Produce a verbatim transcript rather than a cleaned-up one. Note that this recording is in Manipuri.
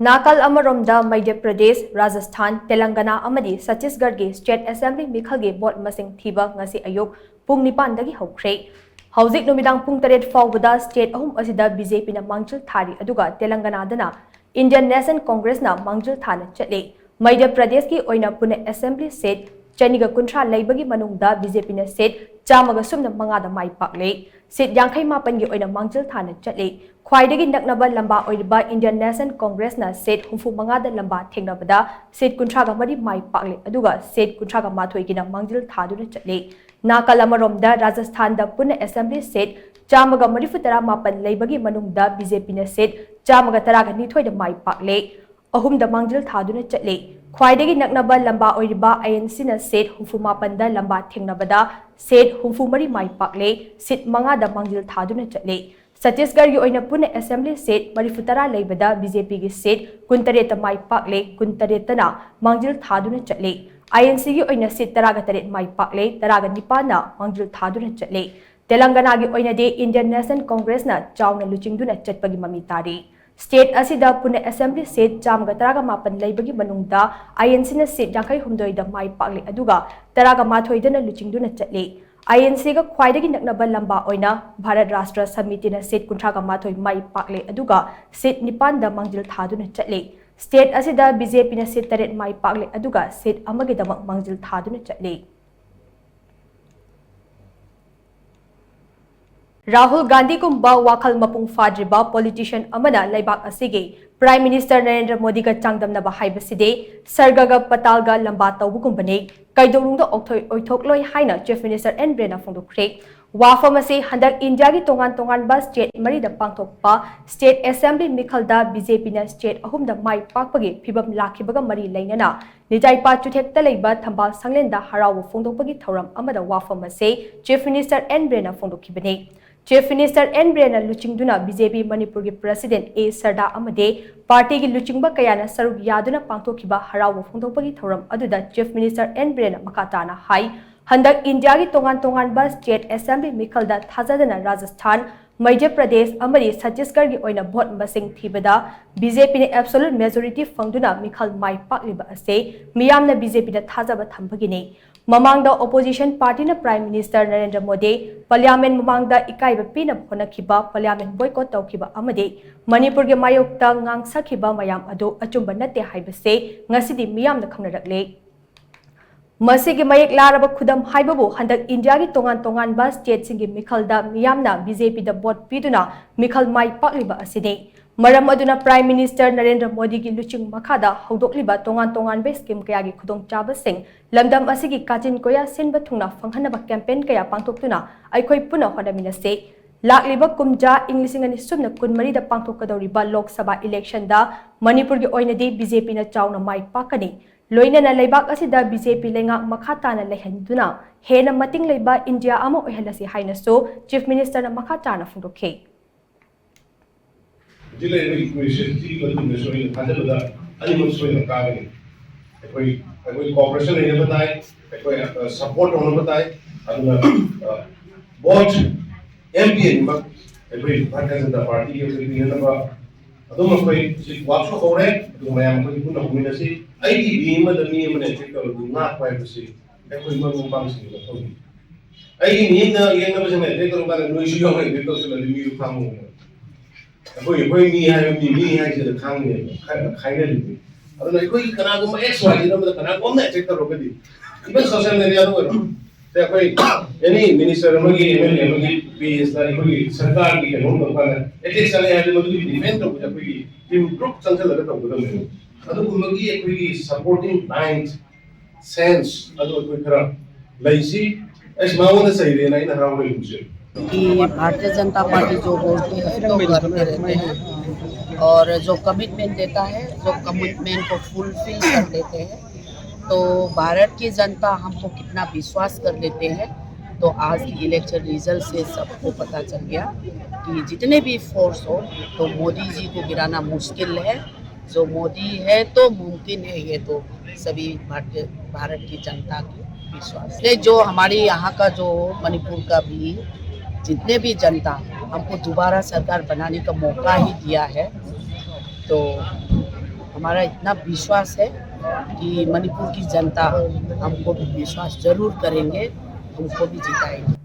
ꯅꯥꯀꯜ ꯑꯃꯔꯣꯝꯗ ꯃꯙ꯭ꯌ ꯄ꯭ꯔꯗꯦꯁ, ꯔꯥꯖꯁꯊꯥꯟ, ꯇꯦꯂꯪꯒꯅꯥ ꯑꯃꯗꯤ ꯁꯠꯇꯤꯁꯒꯔꯒꯤ State Assembly ꯃꯤꯈꯜꯒꯤ ꯚꯣꯠ ꯃꯁꯤꯡ ꯊꯤꯕ ꯉꯁꯤ ꯑꯌꯨꯛ ꯄꯨꯡ ꯅꯤꯄꯥꯟꯗꯒꯤ ꯍꯧꯈ꯭ꯔꯦ꯫ ꯍꯧꯖꯤꯛ ꯅꯨꯃꯤꯗꯥꯡ ꯄꯨꯡ ꯇꯔꯦꯠ ꯐꯥꯎꯕꯗ state ꯑꯍꯨꯝ ꯑꯁꯤꯗ BJPꯅ ꯃꯥꯡꯖꯤꯜ ꯊꯥꯔꯤ, ꯑꯗꯨꯒ ꯇꯦꯂꯪꯒꯅꯥꯗꯅ Indian National Congressꯅ ꯃꯥꯡꯖꯤꯜ ꯊꯥꯅ ꯆꯠꯂꯤ꯫ ꯃꯙ꯭ꯌ ꯄ꯭ꯔꯗꯦꯁꯀꯤ ꯑꯣꯏꯅ ꯄꯨꯟꯅ assembly seat ꯆꯅꯤꯒ ꯀꯨꯟꯊ꯭ꯔꯥ ꯂꯩꯕꯒꯤ ꯃꯅꯨꯡꯗ BJPꯅ seat ꯆꯥꯝꯃꯒ ꯁꯨꯞꯅ ꯃꯉꯥꯗ ꯃꯥꯏ ꯄꯥꯛꯂꯦ꯫ Seat ꯌꯥꯡꯈꯩ ꯃꯥꯄꯟꯒꯤ ꯑꯣꯏꯅ ꯃꯥꯡꯖꯤꯜ ꯊꯥꯅ ꯆꯠꯂꯤ꯫ ꯈ꯭ꯋꯥꯏꯗꯒꯤ ꯅꯛꯅꯕ ꯂꯝꯕꯥ ꯑꯣꯏꯔꯤꯕ Indian National Congressꯅ seat ꯍꯨꯝꯐꯨ ꯃꯉꯥꯗ ꯂꯝꯕꯥ ꯊꯦꯡꯅꯕꯗ seat ꯀꯨꯟꯊ꯭ꯔꯥꯒ ꯃꯔꯤ ꯃꯥꯏ ꯄꯥꯛꯂꯦ, ꯑꯗꯨꯒ seat ꯀꯨꯟꯊ꯭ꯔꯥꯒ ꯃꯥꯊꯣꯏꯒꯤꯅ ꯃꯥꯡꯖꯤꯜ ꯊꯥꯗꯨꯅ ꯆꯠꯂꯤ꯫ ꯅꯥꯀꯜ ꯑꯃꯔꯣꯝꯗ ꯔꯥꯖꯁꯊꯥꯟꯗ ꯄꯨꯟꯅ assembly seat ꯆꯥꯝꯃꯒ ꯃꯔꯤꯐꯨ ꯇꯔꯥ ꯃꯥꯄꯟ ꯂꯩꯕꯒꯤ ꯃꯅꯨꯡꯗ BJPꯅ seat ꯆꯥꯝꯃꯒ ꯇꯔꯥꯒ ꯅꯤꯊꯣꯏꯗ ꯃꯥꯏ ꯄꯥꯛꯂꯦ꯫ ꯑꯍꯨꯝꯗ ꯃꯥꯡꯖꯤꯜ ꯊꯥꯗꯨꯅ ꯆꯠꯂꯤ꯫ ꯈ꯭ꯋꯥꯏꯗꯒꯤ ꯅꯛꯅꯕ ꯂꯝꯕꯥ ꯑꯣꯏꯔꯤꯕ INCꯅ seat ꯍꯨꯝꯐꯨ ꯃꯥꯄꯟꯗ ꯂꯝꯕꯥ ꯊꯦꯡꯅꯕꯗ seat ꯍꯨꯝꯐꯨ ꯃꯔꯤ ꯃꯥꯏ ꯄꯥꯛꯂꯦ, seat ꯃꯉꯥꯗ ꯃꯥꯡꯖꯤꯜ ꯊꯥꯗꯨꯅ ꯆꯠꯂꯤ꯫ ꯁꯠꯇꯤꯁꯒꯔꯒꯤ ꯑꯣꯏꯅ ꯄꯨꯟꯅ assembly seat ꯃꯔꯤꯐꯨ ꯇꯔꯥ ꯂꯩꯕꯗ BJPꯒꯤ seat ꯀꯨꯟꯇꯔꯦꯠꯇ ꯃꯥꯏ ꯄꯥꯛꯂꯦ, ꯀꯨꯟꯇꯔꯦꯠꯇꯅ ꯃꯥꯡꯖꯤꯜ ꯊꯥꯗꯨꯅ ꯆꯠꯂꯤ꯫ INCꯒꯤ ꯑꯣꯏꯅ seat ꯇꯔꯥꯒ ꯇꯔꯦꯠ ꯃꯥꯏ ꯄꯥꯛꯂꯦ, ꯇꯔꯥꯒ ꯅꯤꯄꯥꯟꯅ ꯃꯥꯡꯖꯤꯜ ꯊꯥꯗꯨꯅ ꯆꯠꯂꯤ꯫ ꯇꯦꯂꯪꯒꯅꯥꯒꯤ ꯑꯣꯏꯅꯗꯤ Indian National Congressꯅ ꯆꯥꯎꯅ ꯂꯨꯆꯤꯡꯗꯨꯅ ꯆꯠꯄꯒꯤ ꯃꯃꯤ ꯇꯥꯔꯤ꯫ State ꯑꯁꯤꯗ ꯄꯨꯟꯅ assembly seat ꯆꯥꯝꯃꯒ ꯇꯔꯥꯒ ꯃꯥꯄꯟ ꯂꯩꯕꯒꯤ ꯃꯅꯨꯡꯗ INCꯅ seat ꯌꯥꯡꯈꯩ ꯍꯨꯝꯗꯣꯏꯗ ꯃꯥꯏ ꯄꯥꯛꯂꯤ, ꯑꯗꯨꯒ ꯇꯔꯥꯒ ꯃꯥꯊꯣꯏꯗꯅ ꯂꯨꯆꯤꯡꯗꯨꯅ ꯆꯠꯂꯤ꯫ INCꯒ ꯈ꯭ꯋꯥꯏꯗꯒꯤ ꯅꯛꯅꯕ ꯂꯝꯕꯥ ꯑꯣꯏꯅ ꯚꯥꯔꯠ ꯔꯥꯁꯇ꯭ꯔ ꯁꯃꯤꯇꯤꯅ seat ꯀꯨꯟꯊ꯭ꯔꯥꯒ ꯃꯥꯊꯣꯏ ꯃꯥꯏ ꯄꯥꯛꯂꯦ, ꯑꯗꯨꯒ seat ꯅꯤꯄꯥꯟꯗ ꯃꯥꯡꯖꯤꯜ ꯊꯥꯗꯨꯅ ꯆꯠꯂꯤ꯫ State ꯑꯁꯤꯗ BJPꯅ seat ꯇꯔꯦꯠ ꯃꯥꯏ ꯄꯥꯛꯂꯦ, ꯑꯗꯨꯒ seat ꯑꯃꯒꯤꯗꯃꯛ ꯃꯥꯡꯖꯤꯜ ꯊꯥꯗꯨꯅ ꯆꯠꯂꯤ꯫ ꯔꯥꯍꯨꯜ ꯒꯥꯟꯙꯤꯒꯨꯝꯕ ꯋꯥꯈꯜ ꯃꯄꯨꯡ ꯐꯥꯗ꯭ꯔꯤꯕ politician ꯑꯃꯅ ꯂꯩꯕꯥꯛ ꯑꯁꯤꯒꯤ Prime Minister ꯅꯔꯦꯟꯗ꯭ꯔ ꯃꯣꯗꯤꯒ ꯆꯥꯡꯗꯝꯅꯕ ꯍꯥꯏꯕꯁꯤꯗꯤ ꯁꯔꯒꯒ ꯄꯇꯥꯜꯒ ꯂꯝꯕꯥ ꯇꯧꯕꯒꯨꯝꯕꯅꯤ꯫ ꯀꯩꯗꯧꯅꯨꯡꯗ ꯑꯣꯏꯊꯣꯛ-, ꯑꯣꯏꯊꯣꯛꯂꯣꯏ ꯍꯥꯏꯅ Chief Minister ꯑꯦꯟ ꯕꯤꯔꯦꯟꯅ ꯐꯣꯡꯗꯣꯛꯈ꯭ꯔꯦ꯫ ꯋꯥꯐꯝ ꯑꯁꯤ ꯍꯟꯗꯛ ꯏꯟꯗꯤꯌꯥꯒꯤ ꯇꯣꯉꯥꯟ ꯇꯣꯉꯥꯟꯕ state ꯃꯔꯤꯗ ꯄꯥꯡꯊꯣꯛꯄ state assembly ꯃꯤꯈꯜꯗ BJPꯅ state ꯑꯍꯨꯝꯗ ꯃꯥꯏ ꯄꯥꯛꯄꯒꯤ ꯐꯤꯚꯝ ꯂꯥꯛꯈꯤꯕꯒ ꯃꯔꯤ ꯂꯩꯅꯅ ꯅꯤꯖꯥꯏꯄꯥ ꯆꯨꯊꯦꯛꯇ ꯂꯩꯕ ꯊꯝꯕꯥꯜ ꯁꯪꯂꯦꯟꯗ ꯍꯔꯥꯎꯕ ꯐꯣꯡꯗꯣꯛꯄꯒꯤ ꯊꯧꯔꯝ ꯑꯃꯗ ꯋꯥꯐꯝ ꯑꯁꯤ Chief Minister ꯑꯦꯟ ꯕꯤꯔꯦꯟꯅ ꯐꯣꯡꯗꯣꯛꯈꯤꯕꯅꯤ꯫ Chief Minister ꯑꯦꯟ ꯕꯤꯔꯦꯟꯅ ꯂꯨꯆꯤꯡꯗꯨꯅ BJP ꯃꯅꯤꯄꯨꯔꯒꯤ President ꯑꯦ ꯁꯔꯗꯥ ꯑꯃꯗꯤ partyꯒꯤ ꯂꯨꯆꯤꯡꯕ ꯀꯌꯥꯅ ꯁꯔꯨꯛ ꯌꯥꯗꯨꯅ ꯄꯥꯡꯊꯣꯛꯈꯤꯕ ꯍꯔꯥꯎꯕ ꯐꯣꯡꯗꯣꯛꯄꯒꯤ ꯊꯧꯔꯝ ꯑꯗꯨꯗ Chief Minister ꯑꯦꯟ ꯕꯤꯔꯦꯟꯅ ꯃꯈꯥ ꯇꯥꯅ ꯍꯥꯏ, ꯍꯟꯗꯛ ꯏꯟꯗꯤꯌꯥꯒꯤ ꯇꯣꯉꯥꯟ ꯇꯣꯉꯥꯟꯕ state assembly ꯃꯤꯈꯜꯗ ꯊꯥꯖꯗꯅ ꯔꯥꯖꯁꯊꯥꯟ, ꯃꯙ꯭ꯌ ꯄ꯭ꯔꯗꯦꯁ ꯑꯃꯗꯤ ꯁꯠꯇꯤꯁꯒꯔꯒꯤ ꯑꯣꯏꯅ ꯚꯣꯠ ꯃꯁꯤꯡ ꯊꯤꯕꯗ ꯕꯤ ꯖꯦ ꯄꯤꯅ absolute majority ꯐꯪꯗꯨꯅ ꯃꯤꯈꯜ ꯃꯥꯏ ꯄꯥꯛꯂꯤꯕ ꯑꯁꯤ ꯃꯤꯌꯥꯝꯅ ꯕꯤ ꯖꯦ ꯄꯤꯗ ꯊꯥꯖꯕ ꯊꯝꯕꯒꯤꯅꯤ꯫ ꯃꯃꯥꯡꯗ opposition partyꯅ Prime Minister Narendra Modi Parliament ꯃꯃꯥꯡꯗ ꯏꯀꯥꯏꯕ ꯄꯤꯅꯕ ꯍꯣꯠꯅꯈꯤꯕ, Parliament boycott ꯇꯧꯈꯤꯕ ꯑꯃꯗꯤ ꯃꯅꯤꯄꯨꯔꯒꯤ ꯃꯥꯌꯣꯛꯇ ꯉꯥꯡꯁꯈꯤꯕ ꯃꯌꯥꯝ ꯑꯗꯨ ꯑꯆꯨꯝꯕ ꯅꯠꯇꯦ ꯍꯥꯏꯕꯁꯤ ꯉꯁꯤꯗꯤ ꯃꯤꯌꯥꯝꯅ ꯈꯪꯅꯔꯛꯂꯦ꯫ ꯃꯁꯤꯒꯤ ꯃꯌꯦꯛ ꯂꯥꯔꯕ ꯈꯨꯗꯝ ꯍꯥꯏꯕꯕꯨ ꯍꯟꯗꯛ ꯏꯟꯗꯤꯌꯥꯒꯤ ꯇꯣꯉꯥꯟ ꯇꯣꯉꯥꯟꯕ stateꯁꯤꯡꯒꯤ ꯃꯤꯈꯜꯗ ꯃꯤꯌꯥꯝꯅ ꯕꯤ ꯖꯦ ꯄꯤꯗ ꯚꯣꯠ ꯄꯤꯗꯨꯅ ꯃꯤꯈꯜ ꯃꯥꯏ ꯄꯥꯛꯂꯤꯕ ꯑꯁꯤꯅꯤ꯫ ꯃꯔꯝ ꯑꯗꯨꯅ Prime Minister ꯅꯔꯦꯟꯗ꯭ꯔ ꯃꯣꯗꯤꯒꯤ ꯂꯨꯆꯤꯡ ꯃꯈꯥꯗ ꯍꯧꯗꯣꯛꯂꯤꯕ ꯇꯣꯉꯥꯟ ꯇꯣꯉꯥꯟꯕ scheme ꯀꯌꯥꯒꯤ ꯈꯨꯗꯣꯡꯆꯥꯕꯁꯤꯡ, ꯂꯝꯗꯝ ꯑꯁꯤꯒꯤ ꯀꯥꯆꯤꯟ ꯀꯣꯌꯥ ꯁꯤꯟꯕ ꯊꯨꯡꯅ ꯐꯪꯍꯟꯅꯕ campaign ꯀꯌꯥ ꯄꯥꯡꯊꯣꯛꯇꯨꯅ ꯑꯩꯈꯣꯏ ꯄꯨꯟꯅ ꯍꯣꯠꯅꯃꯤꯟꯅꯁꯤ꯫ ꯂꯥꯛꯂꯤꯕ ꯀꯨꯝꯖꯥ ꯏꯪ ꯂꯤꯁꯤꯡ ꯑꯅꯤ ꯁꯨꯞꯅ ꯀꯨꯟꯃꯔꯤꯗ ꯄꯥꯡꯊꯣꯛꯀꯗꯧꯔꯤꯕ ꯂꯣꯛ ꯁꯚꯥ electionꯗ ꯃꯅꯤꯄꯨꯔꯒꯤ ꯑꯣꯏꯅꯗꯤ ꯕꯤ ꯖꯦ ꯄꯤꯅ ꯆꯥꯎꯅ ꯃꯥꯏ ꯄꯥꯛꯀꯅꯤ꯫ ꯂꯣꯏꯅꯅ ꯂꯩꯕꯥꯛ ꯑꯁꯤꯗ ꯕꯤ ꯖꯦ ꯄꯤ ꯂꯩꯉꯥꯛ ꯃꯈꯥ ꯇꯥꯅ ꯂꯩꯍꯟꯗꯨꯅ ꯍꯦꯟꯅ ꯃꯇꯤꯡ ꯂꯩꯕ ꯏꯟꯗꯤꯌꯥ ꯑꯃ ꯑꯣꯏꯍꯜꯂꯁꯤ ꯍꯥꯏꯅꯁꯨ Chief Ministerꯅ ꯃꯈꯥ ꯇꯥꯅ ꯐꯣꯡꯗꯣꯛꯈꯤ꯫ ꯍꯧꯖꯤꯛ ꯂꯩꯔꯤꯕ equationꯁꯤꯒꯤ ꯃꯇꯨꯡꯗꯁꯨ ꯑꯩꯅ ꯊꯥꯖꯕꯗ ꯑꯅꯤꯃꯛ ꯁꯣꯏꯗꯅ ꯀꯥꯒꯅꯤ꯫ ꯑꯩꯈꯣꯏ, ꯑꯩꯈꯣꯏ cooperation ꯂꯩꯅꯕ ꯇꯥꯏ, ꯑꯩꯈꯣꯏ, ꯑ, support ꯇꯧꯅꯕ ꯇꯥꯏ꯫ ꯑꯗꯨꯅ, ꯑ, vote M P ꯑꯅꯤꯃꯛ ꯑꯩꯈꯣꯏ ꯚꯥꯔꯇꯤꯌ ꯖꯅꯇꯥ ꯄꯥꯔꯇꯤꯒꯤ ꯑꯩꯈꯣꯏ ꯄꯤꯅꯅꯕ ꯑꯗꯨꯝ ꯑꯩꯈꯣꯏ ꯍꯧꯖꯤꯛ workꯁꯨ ꯍꯧꯔꯦ, ꯑꯗꯨꯒ ꯃꯌꯥꯝ ꯑꯩꯈꯣꯏ ꯄꯨꯟꯅ ꯍꯧꯃꯤꯟꯅꯁꯤ꯫ ꯑꯩꯒꯤ ꯃꯤ ꯑꯃꯗ ꯃꯤ ꯑꯃꯅ attack ꯇꯧꯔꯗꯤ ꯉꯥꯛꯄ ꯍꯥꯏꯕꯁꯤ ꯑꯩꯈꯣꯏ ꯃꯔꯨꯞ ꯃꯄꯥꯡꯁꯤꯡꯒꯤ ꯃꯊꯧꯅꯤ꯫ ꯑꯩꯒꯤ ꯃꯤ ꯑꯃꯅ ꯌꯦꯡꯅꯕꯁꯤꯡꯅ attack ꯇꯧꯔꯀꯥꯟꯗ ꯅꯣꯏꯁꯨ ꯌꯥꯎꯅ attack ꯇꯧꯁꯤꯜꯂꯗꯤ ꯃꯤꯁꯨ ꯈꯥꯡꯕ ꯉꯝꯃꯣꯏ꯫ ꯑꯩꯈꯣꯏ, ꯑꯩꯈꯣꯏ ꯃꯤ ꯍꯥꯏꯕ ꯃꯤ, ꯃꯤ ꯍꯥꯏꯁꯤꯗ ꯈꯥꯡꯅꯦꯕ, ꯈꯥꯏ-, ꯈꯥꯏꯅꯔꯤꯅꯤ꯫ ꯑꯗꯨꯅ ꯑꯩꯈꯣꯏꯒꯤ ꯀꯅꯥꯒꯨꯝꯕ X Y Z ꯑꯃꯗ ꯀꯅꯥꯒꯨꯝꯕ ꯑꯃꯅ attack ꯇꯧꯔꯒꯗꯤ, even social mediaꯗ ꯑꯣꯏꯔꯣ, ꯁꯦ ꯑꯩꯈꯣꯏ any minister ꯑꯃꯒꯤ, M L A ꯑꯃꯒꯤ pageꯇ ꯑꯩꯈꯣꯏꯒꯤ ꯁꯔꯀꯥꯔꯒꯤ ꯀꯩꯅꯣꯝ ꯇꯧꯔꯀꯥꯟꯗ attack ꯆꯠꯂꯦ ꯍꯥꯏꯔꯗꯤ ꯃꯗꯨꯒꯤ defend ꯇꯧꯕꯁꯦ ꯑꯩꯈꯣꯏꯒꯤ team group ꯆꯪꯁꯤꯜꯂꯒ ꯇꯧꯒꯗꯕꯅꯦꯕ꯫ ꯑꯗꯨꯒꯨꯝꯕꯒꯤ ꯑꯩꯈꯣꯏꯒꯤ supporting lines, sense ꯑꯗꯨ ꯑꯩꯈꯣꯏ ꯈꯔ ꯂꯩꯁꯤ꯫ ꯑꯩꯁ ꯃꯉꯣꯟꯗ ꯆꯩꯔꯦꯅ ꯑꯩꯅ ꯍꯔꯥꯎ ꯂꯩꯕꯁꯦ꯫ कि भारतीय जनता पार्टी जो बोलते हैं तो करते रहते हैं, और जो कमिटमेंट देता है, जो कमिटमेंट को फुलफिल कर देते हैं। तो भारत की जनता हमको कितना विश्वास कर लेते हैं, तो आज की इलेक्शन रिजल्ट से सबको पता चल गया कि जितने भी फोर्स हो, तो मोदी जी को गिराना मुश्किल है। जो मोदी है तो मुमकिन है, ये तो सभी भारतीय, भारत की जनता की विश्वास है। जो हमारे यहाँ का, जो मणिपुर का भी जितने भी जनता है, हमको दोबारा सरकार बनाने का मौका ही दिया है। तो हमारा इतना विश्वास है कि मणिपुर की जनता हमको भी विश्वास जरूर करेंगे, हमको भी जिताएंगे।